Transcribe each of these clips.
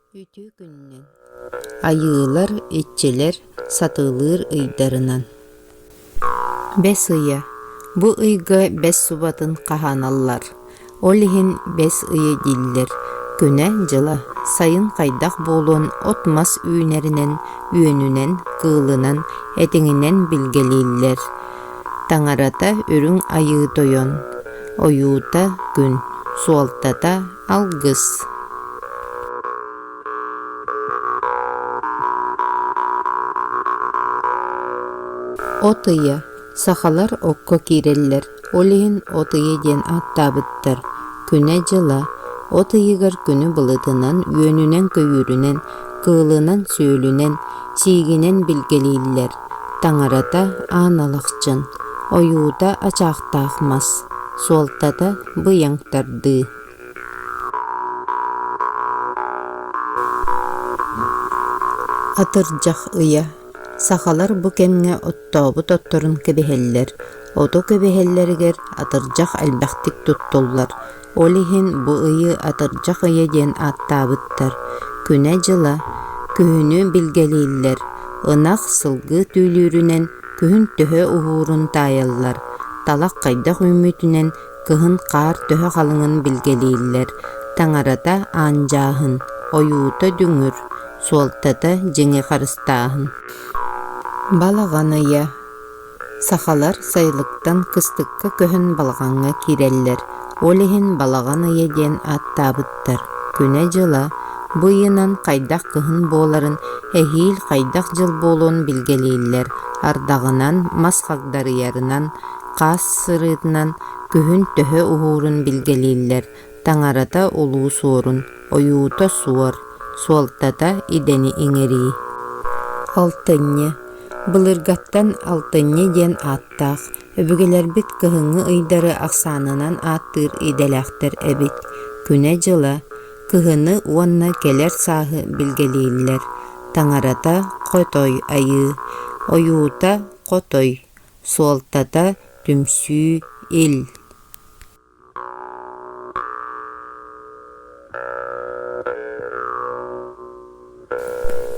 Үтүө күнүнэн! Айыылар, иччилэр сатыылыыр ыйдарынан Бэс ыйа. Бу ыйга бэс субатын хаһааналлар. Ол иһин бэс ыйа дииллэр. Күнэ-дьыла сайын хайдах буолуон от-мас үүнэринэн, үөнүнэн, кыылынан, этиҥинэн билгэлииллэр. Таҥарата Үрүҥ Айыы Тойон, ойуута күн, суолтата Алгыс От ыйа Сахалар окко киирэллэр, ол иһин от ыйа диэн ааттаабыттар. Күнэ-дьыла От ыйыгар күнү былытынан, үөнүнэн-көйүүрүнэн, кыылынан-сүөлүнэн, сиигинэн билгэлииллэр. Таҥарата Аан Алахчын, ойуута ачаахтаах мас, суолтата быйаҥ тардыы. Атырдьах ыйа Сахалар бу кэмҥэ оттообут отторун кэбиһэллэр. Оту кэбиһэллэригэр атырдьах элбэхтик туттуллар. Ол иһин бу ыйы атырдьах ыйа диэн ааттаабыттар. Күнэ-дьыла күһүнү билгэлииллэр. Ынах, сылгы түүлүүрүнэн күһүн төһө уһуурун таайаллар. Талах хайдах үүммүтүнэн Кыһын хаар төһө халыҥын билгэлииллэр, таҥарата аан дьааһын, ойуута дүҥүр, суолтата дьиҥи харыстааһын. Балаҕан ыйа Сахалар сайылыктан кыстыкка көһөн балаҕаҥҥа киирэллэр, ол иһин балаҕан ыйа диэн ааттаабыттар. Күнэ-дьыла бу ыйынан хайдах кыһын буоларын, эһиил хайдах дьыл буолуон билгэлииллэр, ардаҕынан, мас хагдарыйарынан, хаас сырыытынан күһүн төһө уһуурун билгэлииллэр, таҥарата улуу суорун, ойуута суор, суолтата идэни иҥэрии. Алтынньы Былыргаттан алтынньы диэн ааттаах, өбүгэлэрбит кыһыҥҥы ыйдары ахсаанынан ааттыыр идэлээхтэр эбит. Күнэ-дьыла кыһыны уонна кэлэр сааһы билгэлииллэр. Таҥарата Хотой Айыы, ойуута Хотой Суолтата түмсүү, ил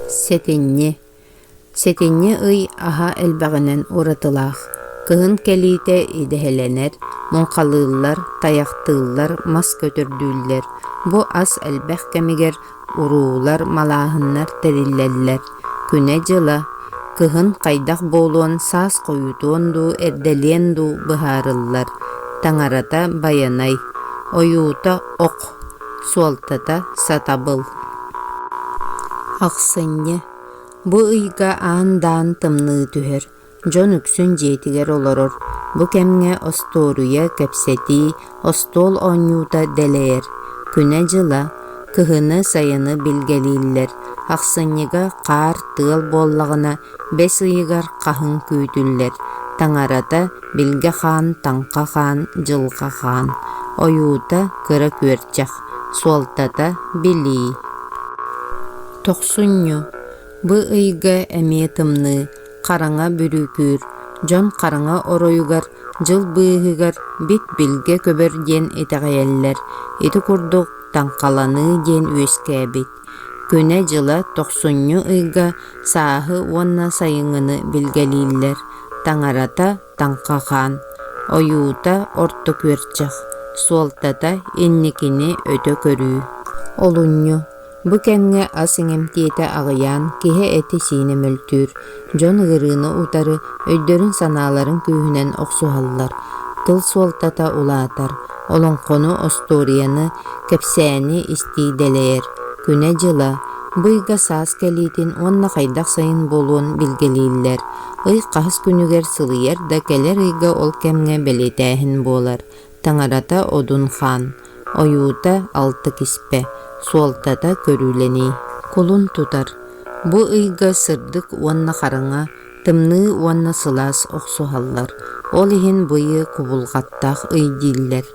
Сэтинньи Сэтинньи ый аһа элбэҕинэн уратылаах. Кыһын кэлиитэ идэһэлэнэр, муҥхалыыллар, тайахтыыллар, мас көтөрдүүллэр. Бу ас элбэх кэмигэр уруулар, малааһыннар тэриллэллэр. Күнэ-дьыла кыһын хайдах буолуон, саас хойутуон дуу, эрдэлиэн дуу быһаарыллар. Таҥарата Байанай, ойуута ох, суолтата сатабыл. Ахсынньы Бу ыйга аан-даан тымныы түһэр. Дьон үксүн дьиэтигэр олорор, бу кэмҥэ остуоруйа, кэпсэтии, остуол оонньуута дэлэйэр. Күнэ-дьыла, кыһыны, сайыны билгэлииллэр. Ахсынньыга хаар, тыал буоллаҕына, бэс ыйыгар хаһыҥ күүтүллэр. Таҥарата Билгэ хаан, Таҥха хаан, Дьылҕа хаан. Ойуута кыра күөрчэх, суолтата билии. Тохсунньу Бу ыйга эмиэ тымныы, хараҥа бүрүүкүүр, дьон хараҥа оройугар, дьыл быыһыгар бит-билгэ көбөр диэн итэҕэйэллэр. Ити курдук таҥхаланыы диэн үөскээбит. Күнэ-дьыла тохсунньу ыйга сааһы уонна сайыҥҥыны билгэлииллэр. Таҥарата Таҥха хаан, ойуута орто күөрчэх, суолтата инникини өтө көрүү. Олунньу Бу кэмҥэ ас иҥэмтиэтэ аҕыйаан, киһи этэ-сиинэ мөлтүүр, дьон ыарыыны утары өйдөрүн-санааларын күүһүнэн охсуһаллар, тыл суолтата улаатар, олоҥхону, остуоруйаны, кэпсээни истии дэлэйэр. Күнэ-дьыла бу ыйга саас кэлиитин уонна хайдах сайын буолуон билгэлииллэр. Ый хаһыс күнүгэр сылыйар да кэлэр ыйга ол кэмҥэ бэлиэтээһин буолар. Таҥарата Одун хаан, ойуута алта киспэ, суолтата көрүүлэнии. Кулун тутар. Бу ыйга сырдык уонна хараҥа, тымныы уонна сылаас охсуһаллар. Ол иһин бу ыйы кубулҕаттаах ый дииллэр.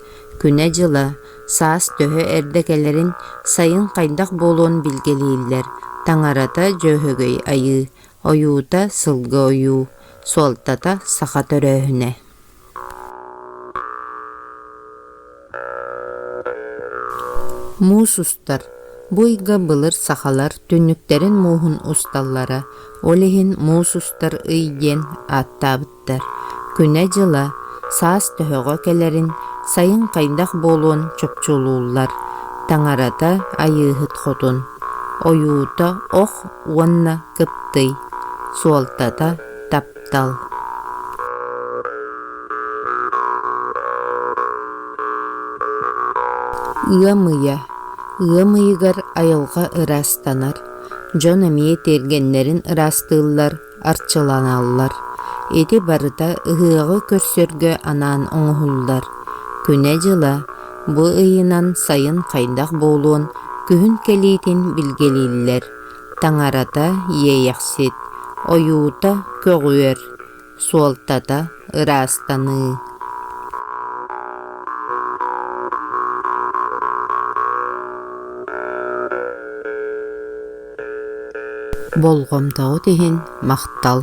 Күнэ-дьыла, саас төһө эрдэ кэлэрин, сайын хайдах буолуон билгэлииллэр. Таҥарата Дьөһөгөй Айыы, ойуута сылгы ойуу, суолтата саха төрөөһүнэ. Муус устар. Бу ыйга былыр сахалар түннүктэрин мууһун усталлара, ол иһин муус устар ый диэн ааттаабыттар. Күнэ-дьыла саас төһөҕө кэлэрин, сайын хайдах буолуон чопчулууллар. Таҥарата Айыыһыт Хотун, ойуута ох уонна кыптый, суолтата таптал. Ыам ыйа. Ыам ыйыгар айылҕа ыраастанар, дьон эмиэ тиэргэннэрин ыраастыыллар, арчыланаллар. Ити барыта ыһыаҕы көрсөргө анаан оҥоһуллар. Күнэ-дьыла бу ыйынан сайын хайдах буолуон, күһүн кэлиитин билгэлииллэр. Таҥарата Иэйэхсит, ойуута көҕүөр, суолтата ыраастаныы. Болҕомтоҕут иһин махтал.